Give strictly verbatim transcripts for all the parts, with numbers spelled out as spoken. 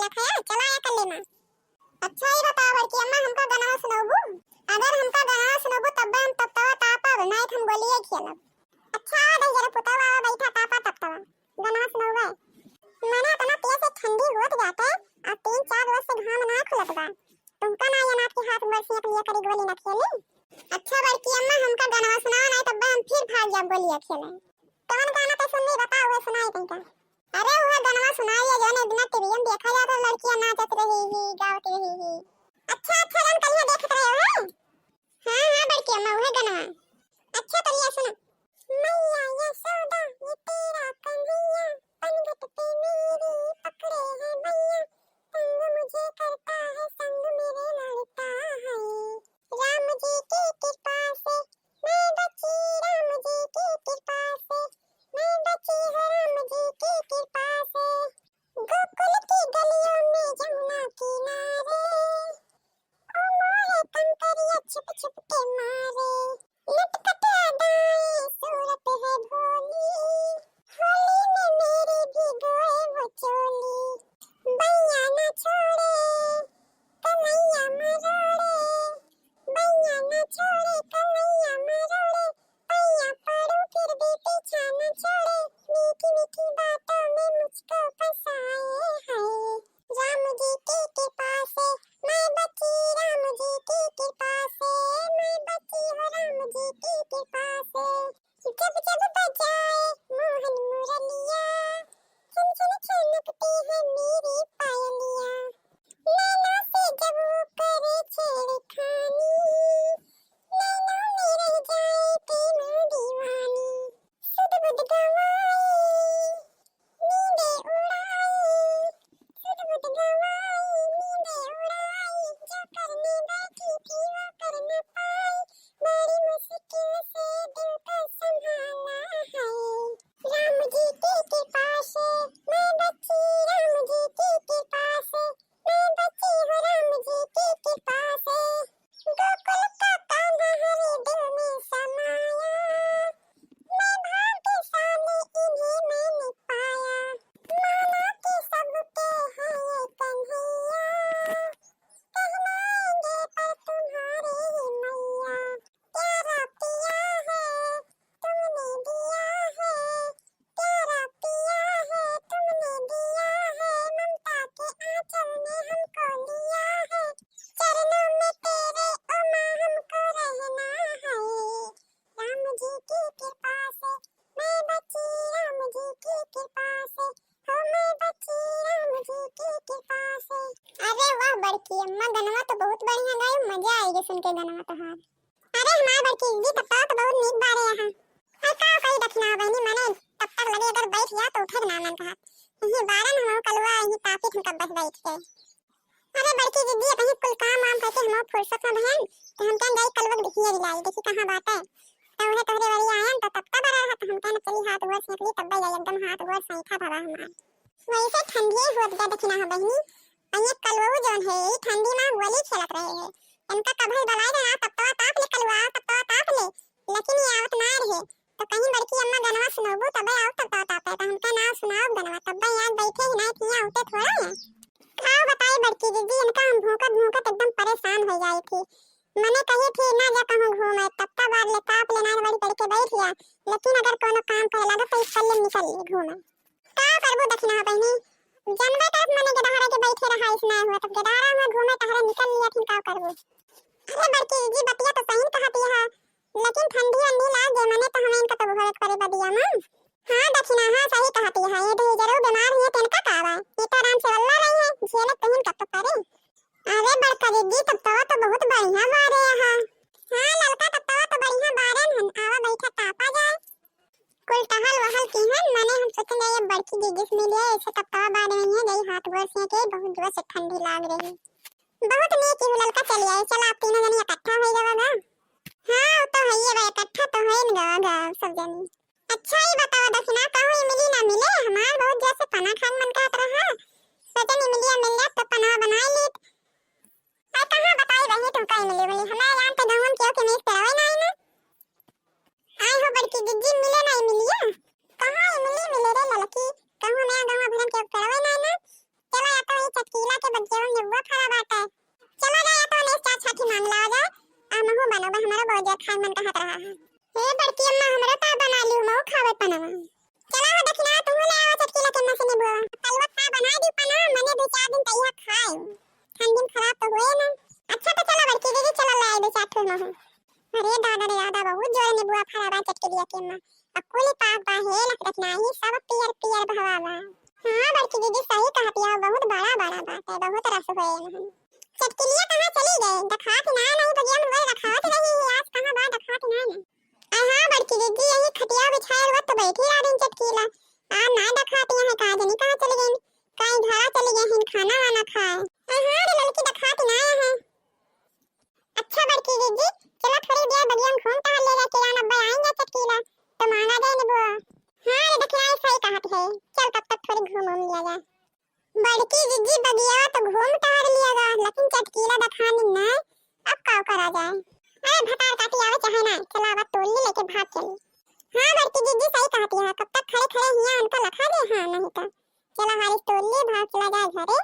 रखा है, चला आया कर लेना। अच्छा, ई बताओ बड़की अम्मा, हमका गनवा सुनौबू? अगर हमका गनवा सुनौबू, तब्बे हम तपतवा तापब, नाहीं त हम गोलिये खेलब। अच्छा, आ दही जरा पुतवा, आवा बैठा, तापा तपतवा, गनवा सुनौबे। मने इतना तेज से ठंडी होत जाते, आ तीन चार रोज से घाम ना खुलत बा। तुमका ना ये नाथ के हाथ गोड़ सेंक लिया करी, गोली ना खेली। अच्छा बड़की अम्मा, हमका गनवा सुनावा, नाहीं तब्बे हम फिर भाग जाब गोलिया खेले। कौन गाना ते सुननी, बताओ, उहे सुनाई तनिका। अरे उहे गनवा सुनाई है जौन एक दिना टीवीएम देखा जात रहे, लड़कियां नाचत रही ही, गावत रही ही। अच्छा, अच्छा, जौन कलिया देखत रहे हो, हैं? हाँ, हाँ, बड़की अम्मा, उहे गनवा। अच्छा, तो लिया सुना। मैया यशोदा, ये तेरा कन्हैया, पनघट पे मेरी पकड़े है भैया, तंग मुझे करता है, संग मेरे लड़ता है। राम जी की कृपा से मैं बची, राम जी की कृपा से मैं बची हूँ, राम जी की कृपा से। गोकुल की गलियों में जमुना किनारे, ओ मोहे कंकरिया छुप छुप के मारे। नटखट अदाएं सूरत है भोली, होली में मेरी भिगोए वो चोली। भैया ना छोड़े, कन्हैया मरोड़े, भैया ना छोड़े, कन्हैया मरोड़े, भैया पड़ूं फिर भी पीछा ना छोड़े, मीठी मीठी बातों में मुझको फंसाए है। राम जी की कृपा से मैं बची, राम जी की कृपा से मैं बची हूँ, राम जी की कृपा से। जब जब बजाए मोहन मुरलिया, छन छन छनकती है मेरी पायलिया। नैना से जब वो करे छेड़खानी, नैना में रह जाए प्रेम दीवानी। सुध बुध गवाई, नींदे उड़ाई, सुध बुध गवाई, नींदे उड़ाई, जो करने बैठी थी वो कर न पाई, बड़ी मुश्किल से दिल को संभाला है। राम जी की कृपा से मैं बची, राम जी की कृपा से मैं बची हूँ, राम जी की कृपा से। गोकुल का कान्हा हरे दिल में समाया, मैं भाग्यशाली इन्हें मैंने पाया। माना कि सबके है ये कन्हैया, कहलाएंगे पर तुम्हारे ही मैया। प्यारा पिया है तुमने दिया है, प्यारा पिया है तुमने दिया है, ममता के आंचल में हमको लिया है, चरणों में तेरे ओ माँ हमको रहना है। राम जी की कृपा से मैं बची, राम जी की कृपा से, हो मैं बची, राम जी की कृपा से। अरे वाह बड़की अम्मा, गनवा तो बहुत बढ़िया गायो, मजा आइगे सुन के गनवा तोहार। अरे हमार बड़की दीदी, तब तो बहुत नीक बारे यहाँ। अरे का कही दखिना बहिनी, मने तब तक लगे अगर बैठ जा तो उठे के नाम ना कहा। यही बारन हम कलुआ यही तापी हम कब बैठ बैठ के। अरे बड़की दीदी, अबहीं कुल काम वाम करके हम फुर्सत में बहन, तो हम कहेन जाई कलुआ के देखिए लाई, देखी कहाँ बाटे। तो उहे तोहरे वरी आयन तो तब तक बड़ा रहा, तो हम कहेन चली हाथ गोड़ सेंक ली, तब जाई एकदम हाथ गोड़ सैंठा भवा हमार। वैसे ठंडिये होत बा दखिना हो बहिनी, अइये कलुआ जौन है, ई ठंडी में होली खेलत रहे है। इनका कभी बलाई रहा, तब तो ताप ले कलुआ, तब तो ताप ले, लेकिन ये आवत ना रहे। तो कहीं बड़की अम्मा गनवा सुनौबू तबे आओ तब तो तापे, तो हमका ना सुनाओ गनवा, तब याद बैठे ही ना थी, होते थोड़ा है। का बताई बड़की दीदी, इनका हम भूकत भूकत एकदम परेशान हो जाई थी। मने कही थी ना जा कहूँ घूमे, तब तो बार ले ताप लेना बड़ी पड़ के बैठ गया, लेकिन अगर कोनो काम करे लगा तो इस पल्ले निकल ले घूमे। का करबू दखिना बहिनी, जनबे करत मने के डहारे के बैठे रहा, इस ना हुआ तब के डहारा हुआ घूमे टहरे निकल लिया, फिर का करबू। अरे बड़की जी बतिया तो सही कहती है, लेकिन ठंडी अंडी लाग गए मने तो हमें इनका तो भोरे करे बदिया में। हाँ दखिना, हाँ सही कहती है, ये तो जरूर बीमार हुई है, तो इनका का बा, ये तो आराम से वल्ला रही है, झेलत तो इनका तो करे। अरे बड़का दीदी तब तो, तो बहुत बढ़िया बारे यहाँ। हाँ ललका तब तो, तो बढ़िया बारे हन, आवा बैठा तापा जाए। कुल टहल वहल की है, मने हम सोचेंगे ये बड़की दीदी से मिलिए, ऐसे तब तो बारे में है, गई हाथ गोड़ से के बहुत जोर से ठंडी लाग रही। बहुत नीक ही ललका चली आई, चला आप तीनों जनी इकट्ठा हो जावा गा। हाँ वो तो है ये बा, इकट्ठा तो है गा, गा सब जनी। अच्छा ये बताओ दखिना, कहूँ इमली ना मिले, हमार बहुत जोर से पना खान मन कहत रहा, सोचन इमलिया मिल जात तो पना बनाए लेत। अरे कहाँ बताई रही तुमका इमली उमली, हमारे यहाँ तो गाँव में केहू के इमली पेड़वे ना है ना। आए हो बड़की दीदी, मिले ना इमलिया। कहाँ इमली मिले रे ललकी, कहूँ नया गाँव भरन केहू पेड़वे ना है ना। चला या तो वही चटकीला के बगिया में नेबुआ फरा बाटे। चला जाए तो नेस चार छाठी मांग लावा जाए, आ महू बनोबा, हमरो बहुत जोर खाए मन कहत रहा है। हे बड़की अम्मा, हमरो ता बना लियो, महू खावे पनवा। चला हो दखिना, तुहू ले आवा चटकीला के अम्मा से नेबुआ। कलवा खा बना दी पना, मने दो चार दिन तैया खाए। ठंडी में खराब तो होए ना। अच्छा तो चला बड़की दीदी, चला ले आई दो चार ठो महू। अरे दादा रे दादा, बहुत जोर नेबुआ फरा बा चटकीलिया के अम्मा। अब कुली पाक बा हे लख दखिना ही, सब पियर पियर भवा बा। हाँ बड़की दीदी सही कहत हया, बहुत बड़ा बड़ा बाटे, बहुत रस होए इनहन। चटकीलिया कहाँ चली गए? दखात ना नहीं, बगिया में वही रखावत रही है, आज कहाँ बा दखात ना नहीं। अरे हाँ बड़की दीदी, यही खटिया बिछाए हुआ तो बैठी रह दिन चटकीला। आ ना दखात यहाँ का जनी कहाँ चली गई, कहीं घरा चली गई हिन खाना वाना खाए। अरे हाँ रे ललकी दखात ना है। अच्छा बड़की दीदी, चला थोड़ी देर बगिया में घूम टहल ले जाए, किरान अब्बा आएंगे चटकीला तो मांगा जाए नेबुआ। हाँ रे दखिना सही कहत है, चल तब तक थोड़ी घूम उम लिया जाए। बड़की जिज्जी बगिया तो घूम टहर लिया गा, लेकिन चटकीला दखानी ना, अब का करा जाए? अरे भतार काटी आवे चाहे ना, चला अब तोड़ ली लेके भाग चली। हाँ बड़की जिज्जी सही कहती है, कब तक खड़े खड़े हिया उनका लखा दे, हाँ नहीं तो चला हारिस तोड़ ली भाग चला जाए घरे।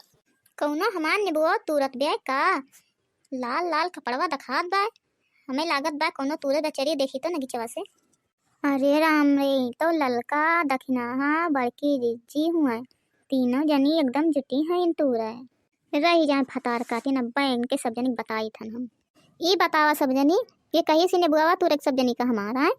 कौनो हमार नेबुआ तूरत बे का? लाल लाल कपड़वा दखात बा, हमें लागत बा कौनो तूरे बेचारी देखी तो नगीचवा से। अरे राम रे, ई तो ललका दखिनहा बड़की जिज्जी हुए, तीनों जनी एकदम जुटी हैं इन तूरे। रही जाए भतार काटिन, अब्बा इनके सब जनी के बताई थन हम। ई बतावा सब जनी, ये कही से नेबुआ तूरे सब जनी का हमारा है?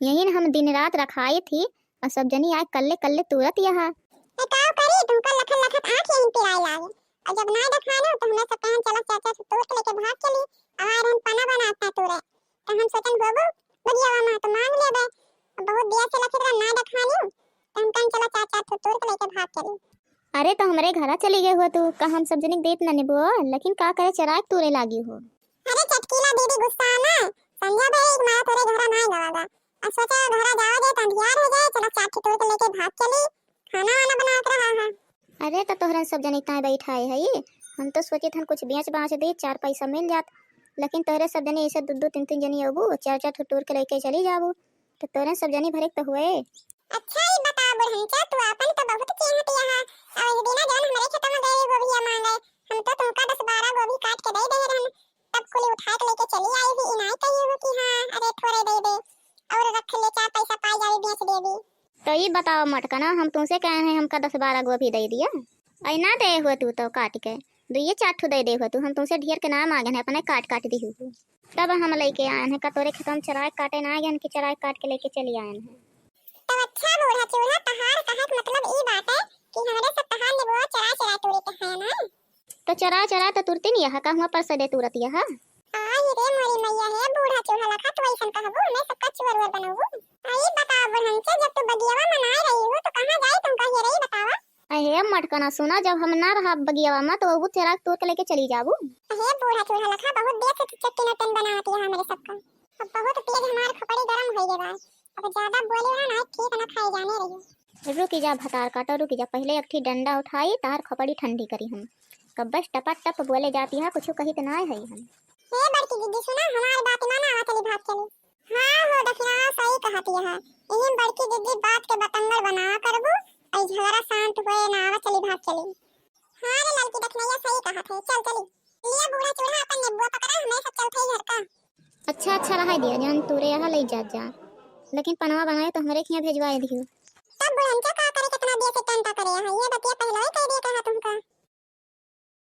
यही न हम दिन रात रखाई थी, और सब जनी आए कल्ले कल्ले तूरत यहाँ। ए, का करी, तुमका लखत लखत आँख यहीं पिराए लागे। और जब ना देखाने तो हमें सब कहन चला चाचा से तोड़ के लेके भाग चली, और हम पना बनाता तूरे। तो हम सोचन होबो, बगियावा में तो मांग लेबे। अब बहुत देर से लखत रहा ना देखानी, तो हम कहन चला चाचा से तोड़ के लेके भाग चली। अरे तो हमरे घरा चली गए हो तू, का हम सब जनी के देत ना नेबो, लेकिन का करे चराए के तूरे लागी हो। अरे चटकीला दीदी गुस्सा ना, संझा भई एक मारा तोरे घरा ना गवा गा। अब सोचा घरा जावा दे तो अंधियार हो जाए, चला चार ठे तोड़ के लेके भाग चली, खाना वाना बनावत रहा है। अरे तो तोहरन सब जनी ताए बैठाए है, हम तो सोचे थन कुछ बेच बाच दे चार पैसा मिल जात, लेकिन तोहरे सब जनी ऐसे दो दो तीन तीन जनी अबू, चार चार ठो तोड़ के लेके चली जाबू, तो तोहरन सब जनी भरे के तो हुए। अच्छा ई बता बुढ़नचा, तू आपन तो बहुत चेहत यहाँ, और एक दिना जौन हमरे खेतवा में गए गोभिया मांगे, हम तो तुमका दस बारह गोभी काट के दे दे रहन, तब कुली उठा के लेके चली आई ही, इनाई कही हो कि हाँ, अरे थोड़े दे दे, और रख ले, चार पैसा पाई जावे, बेच देबी। तो ई बताओ मटकना, हम तुमसे कहे हैं हमका दस बारह गोभी दे दिया, ऐ ना दे हुए तू तो काट के, दुइये चार ठो दे दे हुए तू, हम तुमसे ढेर के ना मांगे हैं, अपने काट काट दी हुए। तब हम लेके आए हैं, का तोरे खेतवा में चराए काटे ना आए हैं कि चराए काट के लेके चली आए हैं। तो अच्छा बूढ़ा चूल्हा, तहार कहे के मतलब ई बात है कि हमरे सब तहार नेबुआ चराए चराए तोड़े के है ना? तो चरा चरा तो तुरती नहीं है, का हुआ पर से दे तुरत यह? आई रे मोरी मैया हे बूढ़ा चूल्हा लखा, तू ऐसन कहबू, हमें सबका चोर वोर बनबू। आई बता बुढ़नचा, जब तू बगियावा में ना रही हो तो कहाँ जाई तुमका हेरई बतावा? अहे मटकना सुना, जब हम ना रहा बगियावा में तो वो चराग तोड़ के लेके चली जाबू। अहे बूढ़ा चूल्हा लखा, बहुत देर से तू चट्टी नटन बनावत है हमरे सबका। अब बहुत तेज हमार खोपड़ी गरम हो गए बा, अब ज्यादा बोले ना ना ठीक ना खाए जाने रही। रुकी जा भतार काटा, रुकी जा, पहले एक ठी डंडा उठाई, तार खोपड़ी ठंडी करी हम। कब बस टपा टप बोले जाती है, कुछ कही तो ना है हम। हे बड़की दीदी सुना, हमार बात माना, आवा चली भाग चली। हाँ हो दखिना सही कहती है, इही बड़की दीदी बात के बतंगड़ बना करबू, ऐ झगड़ा शांत होए ना, आवा चली भाग चली। हाँ रे ललकी दखिनैया सही कहत है, चल चली। लिया बूढ़ा चूल्हा अपन नेबुआ पकड़ा, हमें सब चलते ही घर का। अच्छा अच्छा रहा दिया जान, तोरे यहाँ ले जा जा, लेकिन पनवा बनाए तो हमरे खिया भेजवाए दियो। तब बुढ़नचा का करे, कितना दिया से टंटा करे यहाँ, ये बतिया पहले ही